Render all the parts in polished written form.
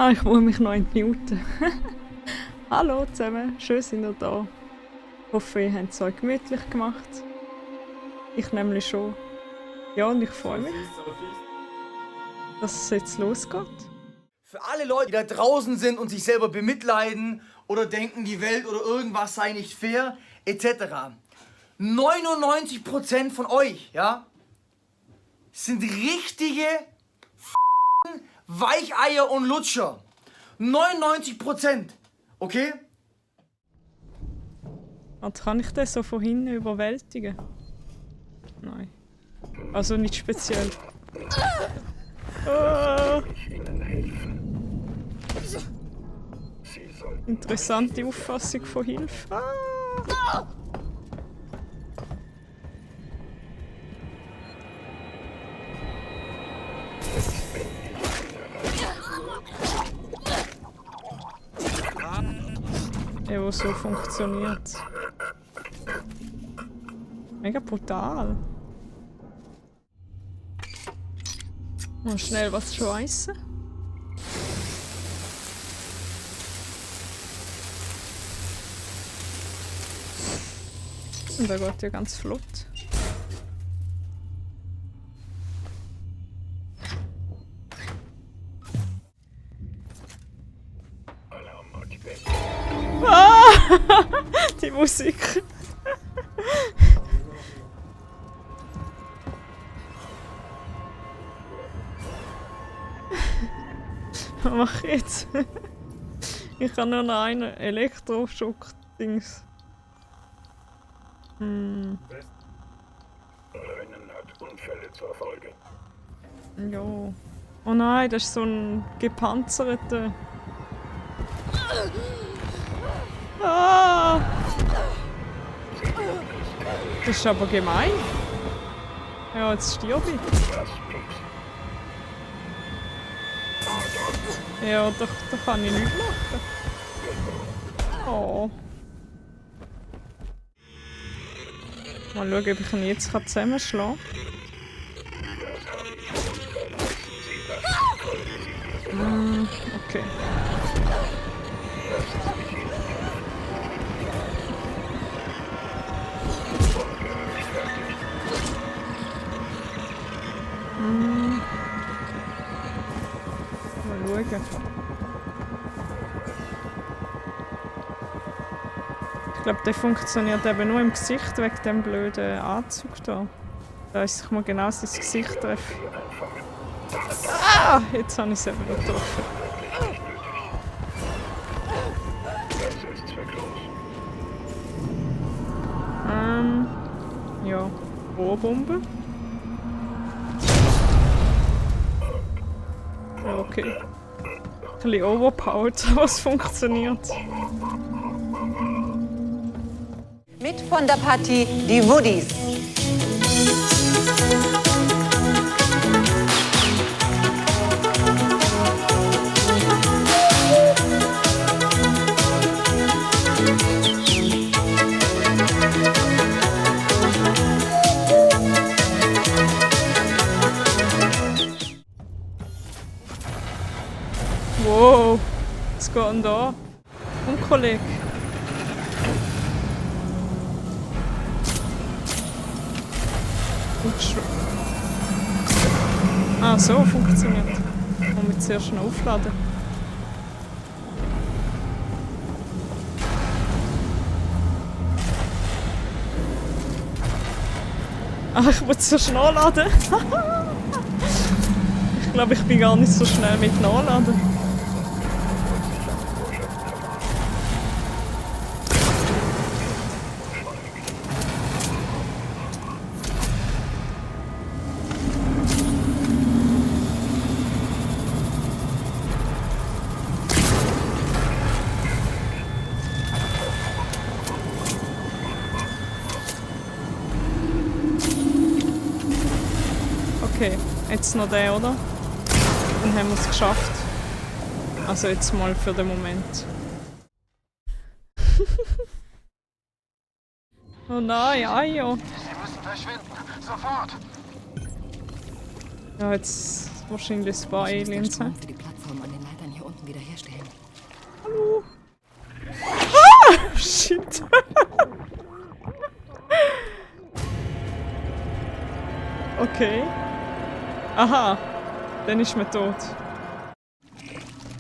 Ah, ich muss mich noch entmuten. Hallo zusammen, schön sind ihr da. Ich hoffe, ihr habt es euch gemütlich gemacht. Ich nämlich schon. Ja, und ich freue mich, dass es jetzt losgeht. Für alle Leute, die da draußen sind und sich selber bemitleiden oder denken, die Welt oder irgendwas sei nicht fair, etc. 99% von euch, ja, sind richtige Weicheier und Lutscher. 99%, okay? Und kann ich das so von hinten überwältigen? Nein. Also nicht speziell. Ah. Interessante Auffassung von Hilfe. Ah. Ja, wo so funktioniert. Mega brutal. Mal schnell was schweissen. Und da geht ja ganz flott. Ah! Die Musik. Was mache ich jetzt? Ich habe nur noch einen Elektroschock-Dings. Rennen hat Unfälle zur Folge. Ja. Oh nein, das ist so ein gepanzerter. Ah! Das ist aber gemein. Ja, jetzt stirb ich. Ja, da kann ich nichts machen. Oh. Mal schauen, ob ich ihn jetzt zusammenschlagen kann. Okay. Mal schauen. Ich glaube, der funktioniert eben nur im Gesicht wegen dem blöden Anzug da. Da ist ich mal genau ins Gesicht treffen. Ah! Jetzt habe ich es eben noch getroffen. Ja. Rohrbombe. Ja, okay. Ein bisschen overpowered, aber es funktioniert. Mit von der Partie die Woodies. Wow, was geht denn da? Und Kollege. Ah, so funktioniert. Muss ich zuerst noch aufladen. Ah, ich muss zuerst nachladen. Ich glaube, ich bin gar nicht so schnell mit Nachladen. Okay, jetzt noch der, oder? Dann haben wir es geschafft. Also jetzt mal für den Moment. Oh nein, Ayo. Sie müssen verschwinden. Sofort. Ja, jetzt Wahrscheinlich ein paar Aliens. Strom für die Plattform an den Leitern hier unten wiederherstellen. Hallo. Ah! Shit. Okay. Aha. Dann ist man tot.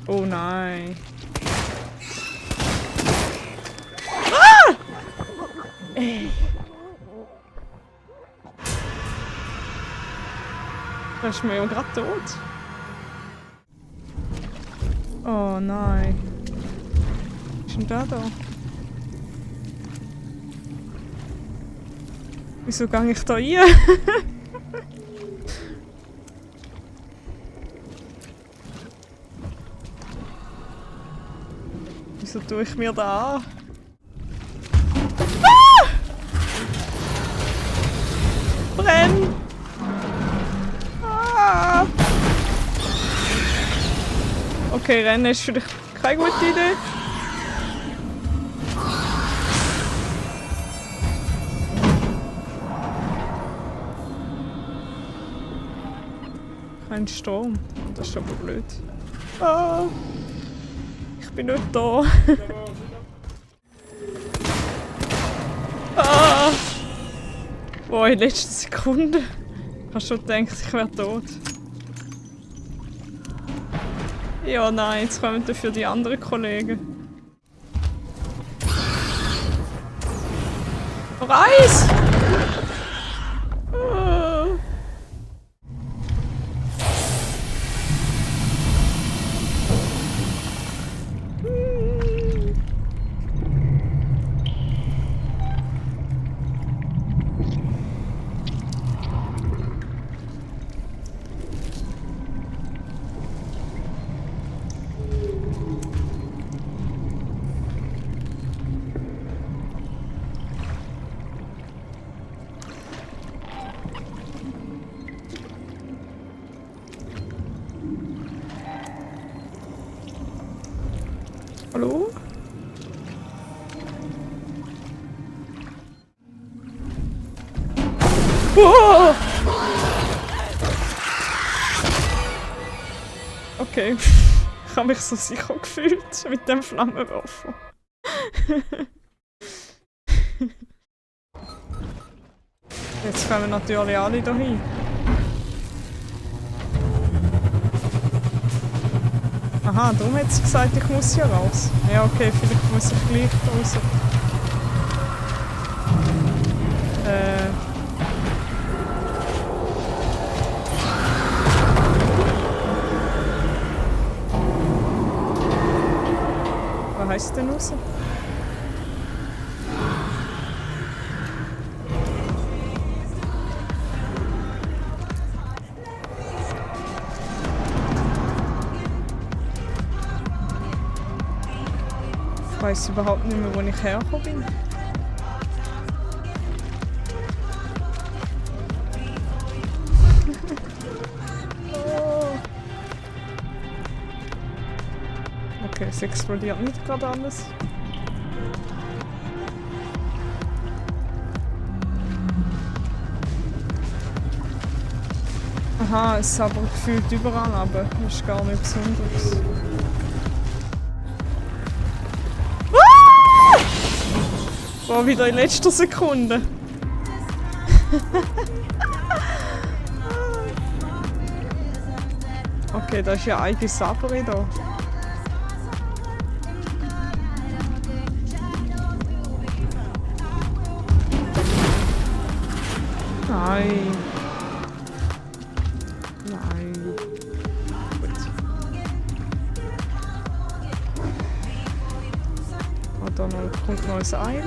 Oh nein. Ah! Ey. Da ist mir ja gerade tot. Oh nein. Was ist denn der da? Wieso gehe ich da rein? Wieso tue ich mir da an? Ah! Brenn! Ah! Okay, Rennen ist vielleicht keine gute Idee. Kein Strom. Das ist aber blöd. Ah! Ich bin nicht da. Ah! Boah, in letzter Sekunde. Ich habe schon gedacht, ich wäre tot. Ja, nein, jetzt kommen dafür die anderen Kollegen. Reis! Ah. Hallo? Oh! Okay, ich habe mich so sicher gefühlt mit dem Flammenwerfer. Jetzt kommen natürlich alle da hin. Aha, darum hat sie gesagt, ich muss hier raus. Ja, okay, vielleicht muss ich gleich raus. Was heisst denn raus? Ich weiss überhaupt nicht mehr, wo ich hergekommen bin. Oh. Okay, es explodiert nicht gerade alles. Aha, es ist aber gefühlt überall, aber das ist gar nicht besonders. Boah, wieder in letzter Sekunde. Okay, da ist ja eine Sabri da. Nein. Nein. Gut. Und dann kommt noch ein Ei.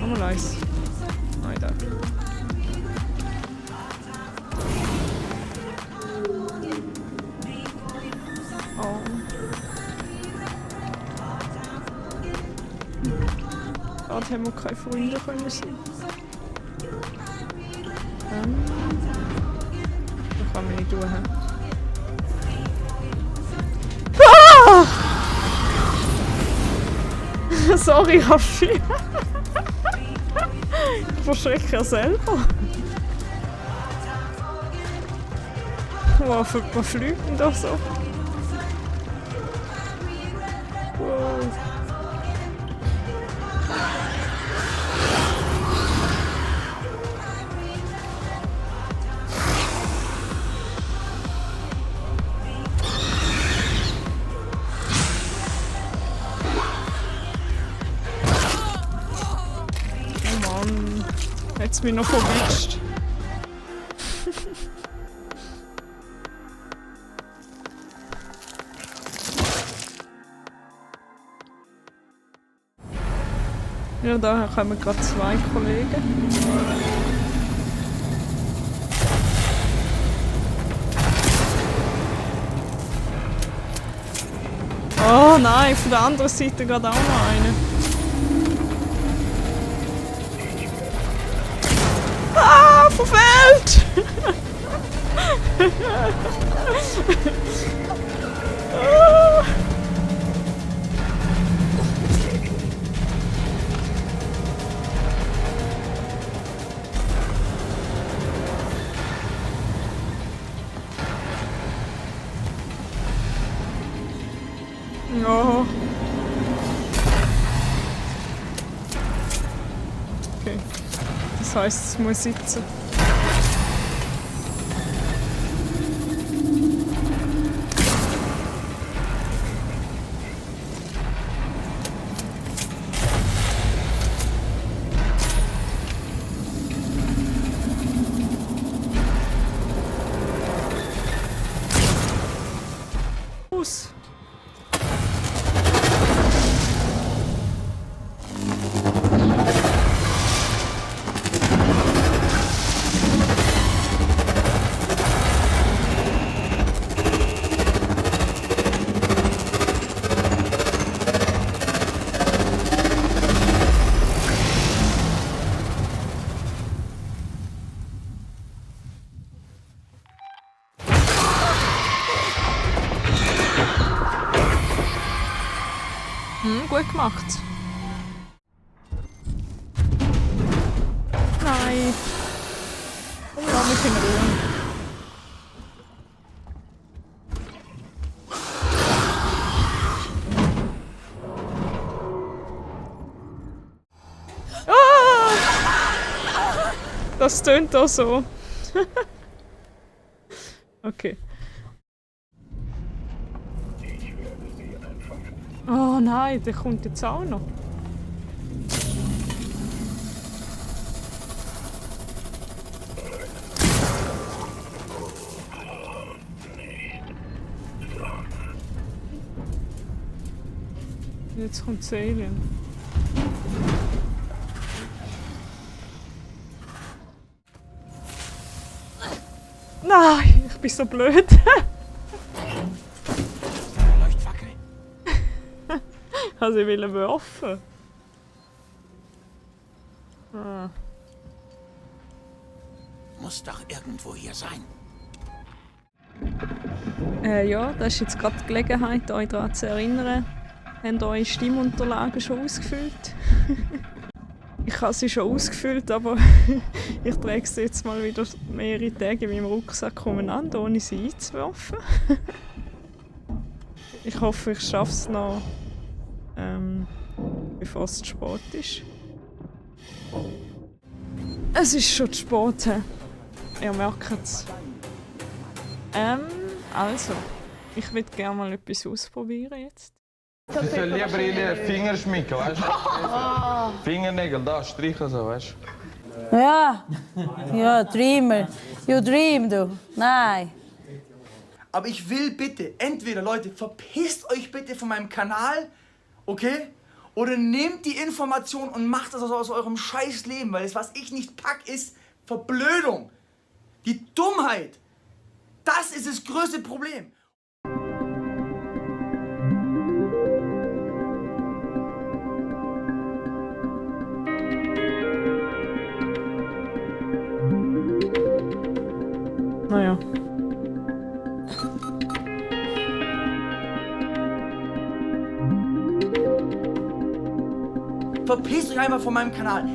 Mal eins. Nein, danke. Oh. Gerade haben wir keine Freunde können sein. Das kann man nicht tun. Ah! Sorry, Raffi. Ich verschrecke ja selber. Was fliegt denn da so? Wow. Oh Mann, hat's mich noch verwischt. Ja, daher kommen gerade 2 Kollegen. Oh nein, von der anderen Seite gerade auch noch einer. Ah, verfehlt! Ah. Ja. Okay. Das heisst, es muss sitzen. Los. Gut gemacht. Nein. Lass mich in Ruhe. Ah! Das tönt auch so. Okay. Oh nein, der kommt jetzt auch noch. Jetzt kommt das Alien. Nein, ich bin so blöd. Also ich will ihn werfen. Ah. Muss doch irgendwo hier sein. Ja, das ist jetzt gerade die Gelegenheit, euch daran zu erinnern. Habt ihr eure Stimmunterlagen schon ausgefüllt? Ich habe sie schon ausgefüllt, aber ich trage sie jetzt mal wieder mehrere Tage in meinem Rucksack umeinander, ohne sie einzuwerfen. Ich hoffe, ich schaffe es noch, bevor es zu spät ist. Es ist schon zu spät. Ihr merkt es. Also, ich würde gerne mal etwas ausprobieren jetzt. Ich soll lieber in den Finger schminken, weißt du? Fingernägel, da, streichen so, weißt du? Ja, ja, Dreamer. You dream, du. Nein. Aber ich will bitte, entweder Leute, verpisst euch bitte von meinem Kanal, okay? Oder nehmt die Information und macht das aus eurem scheiß Leben, weil das, was ich nicht pack, ist Verblödung. Die Dummheit. Das ist das größte Problem. Naja. Verpisst euch einfach von meinem Kanal.